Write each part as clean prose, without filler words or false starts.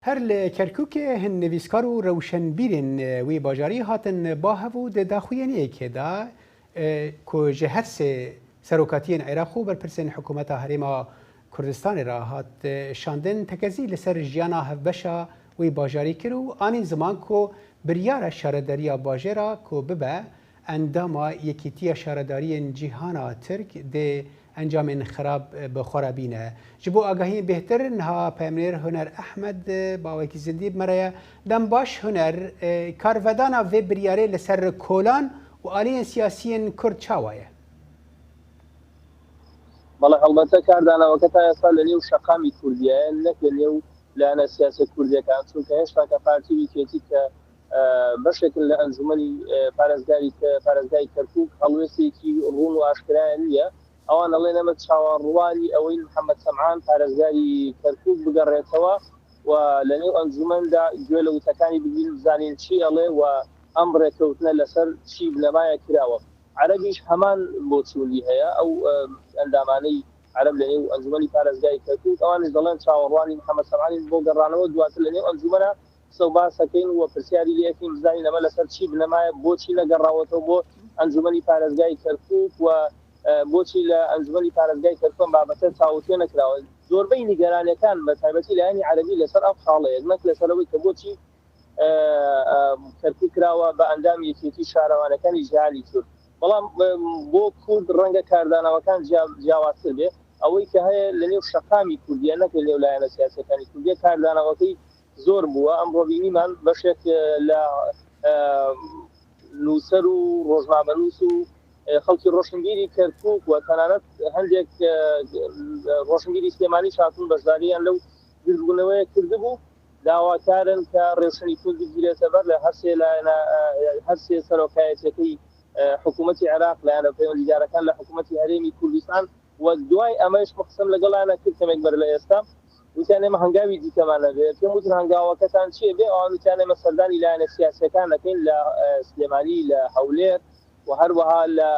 Her li Kerkûkê hin nivîskar û rewşenbîrên wî bajarî hatin ba hev û di daxuyaniyekê de ku ji her sê serokatiyên Iraq û berpirsên hikûmeta Herêma Kurdistanê re hat şandin tekezî li ser jiyana hevbeşa wî bajarî kir û anîn ziman ku biryara şaredariya bajêr a ku bibe Endama Yekîtiya Şaredariyên Cîhana Tirk dê encamên xerab bi xwe re bîne. Ji bo agahiyên bêhtir niha peyamnêr Huner Ehmed bi awayekî zindî bi me re ye. Dem baş Huner, karvedana vê biryarê li ser kolan û aliyên siyasî yên Kurd çawa ye? Bele helbete kardaneweke ta êsta li nêw şeqamî Kurdî ye nek li nêw لایەنە سیاسیە کوردیەکان چونکە هێشتا کە پارتی و یەکێتی کە بەشێکن لە ئەنجومەنی پارێزگاری پارێزگای کەرکوک هەڵوێستێکی ڕوون و ئاشکرایان نییە ئەوان ئەڵێن ئەمە چاوەڕوانی ئەوەی محەممەد سەمعان پارێزگاری کەرکوک بگەڕێتەوە و لە نێو ئەنجومەندا گوێ لە وتەکانی بگرین بزانین چی ئەڵێ و ئەم ڕێککەوتنە لەسەر چی بنەمایە کراوە عەرەبیش هەمان بۆچوونی هەیە ئەو ئەندامانەی عەرەب لە نێو ئەنجومەنی پارێزگای کەرکوک ئەوانیش دەڵێن چاوەڕوانی محەممەد سەمعانین بۆ گەڕانەوە دواتر لە نێو ئەنجومەنە قسە و باس ئەکەین و پرسیاری لێ ئەکەین بزانین ئەمە لەسەر چی بنەمایە، بۆچی نەگەڕاوەتەوە بۆ ئەنجومەنی پارێزگای کەرکوک و بۆچی لە ئەنجومەنی پارێزگای کەرکوک ئەم بابەتە تاوتوێ نەکراوە. زۆربەی نیگەرانیەکان بە تایبەتی لایەنی عەرەبی لەسەر ئەم خاڵەیە نەک لەسەر ئەوەی کە بۆچی کەرکوک کراوە بە ئەندامی یەکێتی شارەوانەکانی جیهانی تورک. بەڵام بۆ کورد ڕەنگە کاردانەوەکان جیاوازتر بێ. ئەوەی کە هەیە لەنێو شەقامی کوردیە نەک لەنێو لایەنە سیاسیەکانی کوردیە کاردانەوەکەی زۆر بووە، ئەمڕۆ بینیمان بەشێک لە نووسەر و ڕۆژنامەنووس و خەڵکی ڕۆشنبیری کەرکووک و تەنانەت هەندێک ڕۆشنبیری سلێمانی هاتوون بەشداریان لەو گردبوونەوەیە کردبوو، داواکارن کە ڕێوشوێنی توند بگیرێتە بەر لە هەرسێ لایەنە هەرسێ سەرۆکایەتیەکەی حکوومەتی عێراق، لایەنە پەیوەندیدارەکان لە حکوومەتی هەرێمی کوردستان. و دوای ئەمەش من قسەم لەگەڵیانە کرد کەمێک بەر لە ئێستا وتیان ئێمە هەنگاوی دیکەمان هەبێت پێم وتن هەنگاوەکەتان چییە بێ ئەوان وتیان ئێمە سەردانی لایەنە سیاسیەکان دەکەین لە سلێمانی لە هەولێر و هەروەها لە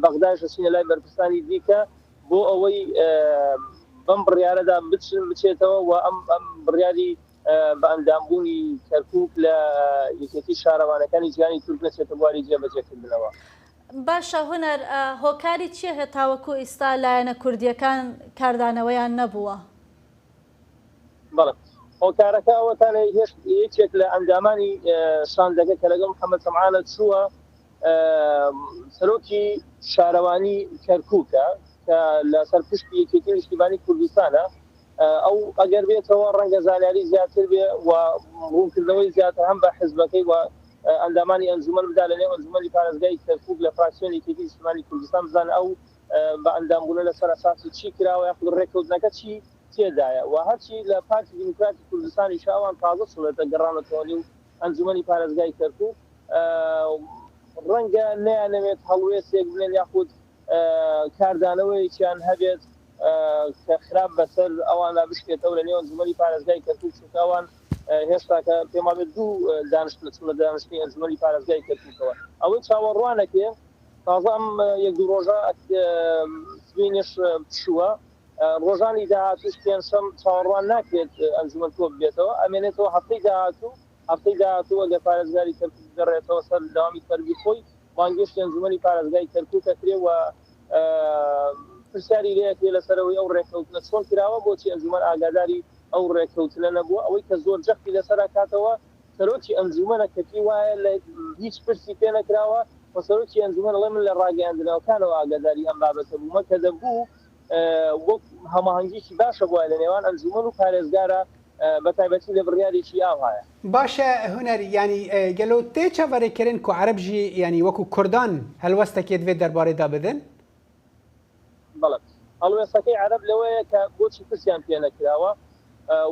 بەغداش دەچینە لای بەرپرسانی دیکە بۆ ئەوەی بەم بڕیارەدا بچن بچێتەوە و ئەم ئەم بڕیاری بە ئەندامبوونی کەرکک لە یەکێتی شارەوانەکانی جیهانی تورک نەچێتە بواری جێبەجێکردنەوە. باشە هونەر هۆکاری چیە هەتاوەکو ئیستا لایەنە کوردیەکان کاردانەوەیان نەبووە؟ بەڵێ هۆکارەکە ئەوەتانە هێشت یەکێک لە ئەندامانی شاندەکە کە لەگەڵ محەممەد سەمعانە چووە سەرۆکی شارەوانی کەرکووکە کە لەسەر پشتی یەکێتی نیشتیمانی کوردستانە ئەو ئەگەر بێتەوە ڕەنگە زانیاری زیاتر بێ و ڕوونکردنەوەی زیاتر هەم بە حزبەکەی و ئەندامانی ئەنجومەن بدا لە نێو ئەنجومەنی پارێزگای کەرکوک لە فراکسیۆنی یەکێتی نیشتمانی کوردستان بزانن ئەو بە ئەندامبوونە لەسەر ئەساسی چی کراوە یاخود ڕێککەوتنەکە چی تێدایە و هەرچی لە پارتی دیموکراتی کوردستانیشە ئەوان تازە چوونەتە گەڕاونەتەوە نێو ئەنجومەنی پارێزگای کەرکوک ڕەنگە نەیانەوێت هەڵوێستێک بنێن یاخود کاردانەوەیەکیان هەبێت کە خراپ بەسەر ئەواندا بشکێتەوە لە نێو ئەنجومەنی پارێزگای کەرکوک چونکە ئەوان هێشتا کە پێم وابێت دوو دانیشتن چوونە دانیشتنی ئەنجومەنی پارێزگای کەرکوکەوە ئەوەی چاوەڕوانەکێ تازە ئەم یەک دوو ڕۆژە سبینش پشووە ڕۆژانی داهاتوش پێنجشەم چاوەڕوان ناکرێت ئەنجومەن کۆ ببێتەوە ئەمێنێتەوە هەفتەی داهاتوو هەفتەی داهاتوو ئەگەر پارێزگاری کەرکوک بگەڕێتەوە سەر دەوامی فەرمی خۆی بانگێشتی ئەنجومەنی پارێزگای کەرکوک ئەکرێ و پرسیاری لێ ئەکرێ لەسەر ئەوەی ئەو ڕێککەوتنە چۆن کراوە، بۆچی ئەنجومەن ئاگاداری ئەو ڕێککەوتنە نەبووە، ئەوەی کە زۆر جەختی لەسەر ئەکاتەوە سەرۆکی ئەنجومەنە کە پێی وایە لە هیچ پرسی پێ نەکراوە و سەرۆکی ئەنجومەن ئەڵێ من لە ڕاگەیاندنەوەکانەوە ئاگاداری ئەم بابەتە بوومە کە دەبوو وەک هەماهەنگیی باشە بوایە لە نێوان ئەنجومەن و پارێزگارا بە تایبەتی لە بڕیارێکی ئاوهایە. باشە هونەر یانی گەلۆ تێ چاڤەرێ کرن کو عەرەب ژی یانی وەکو کوردان هەلوەستەکێ دڤێ دەربارێ دا بدن؟ بەڵێ هەڵوێستەکەی عەرەب لەوەیە کە بۆچی پرسیان پێ نەکراوە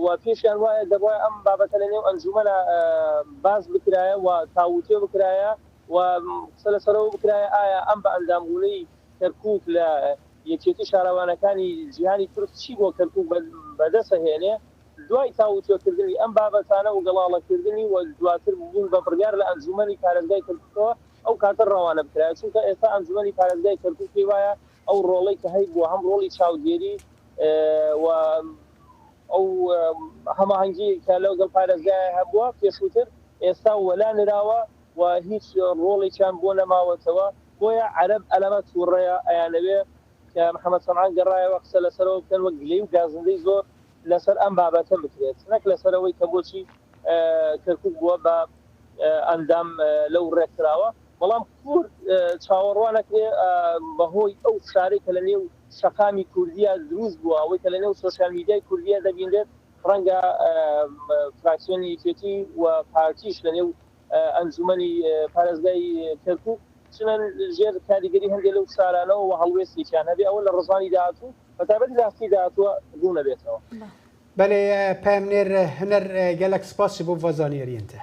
و پێشیان وایە دەبوایە ئەم بابەتە لە نێو ئەنجومەنە باس بکرایە و تاووتوێ بکرایە و قسە لەسەرەوە بکرایە ئایا ئەم بە ئەندامبوونەی کەرکووک لە یەکێتی شارەوانەکانی جیهانی تورک چی بۆ کەرکووک بەدەست ئەهێنێ؟ دوای تاووتوێکردنی ئەم بابەتانە و گەڵاڵەکردنی و دواتر بوون بە بڕیار لە ئەنجوومەنی پارێزگای کەرکووکەوە ئەو کاتە ڕەوانە بکرایە، چونکە ئێستا ئەنجوومەنی پارێزگای کەرکووک پێی وایە ئەو ڕۆڵەی کە هەیبووە هەم ڕۆڵی چاودێری و. ئەو هەماهەنگی کە لەگەڵ پارێزگای هەبووە پێشووتر ئێستا وەلا نراوە و هیچ ڕۆڵێکیان بۆ نەماوەتەوە، بۆیە عەرەب ئەلەمە توڕەیە ئەیانەوێ کە محەمەد سەمعان گەڕایەوە قسە لەسەرەوە بکەن و گلەی و گازندەی زۆر لەسەر ئەم بابەتە بکرێت نەک لەسەر ئەوەی کە بۆچی کەرکوک بووە بە ئەندام لەو ڕێکخراوە، بەڵام کورد چاوەڕوان ئەکرێ بەهۆی ئەو فشارەی کە لە نێو شەقامی کوردیە دروست بووە، ئەوەی کە لە نێو سۆشیال میدیای کوردیە دەبینرێت، ڕەنگە فراکسیۆنی یەکێتی و پارتیش لە نێو ئەنجومەنی پارێزگای کەرکوک بچنە ژێر کاریگەری هەندێک لەو فشارانەوە و هەڵوێستێکیان هەبێ، ئەوە لە ڕۆژانی داهاتوو بە تایبەتی لە هەفتەی داهاتووە ڕوون ئەبێتەوە. بەلێ پەیامنێر هونەر گەلەک سپاس ji bo va zaniyariyên te.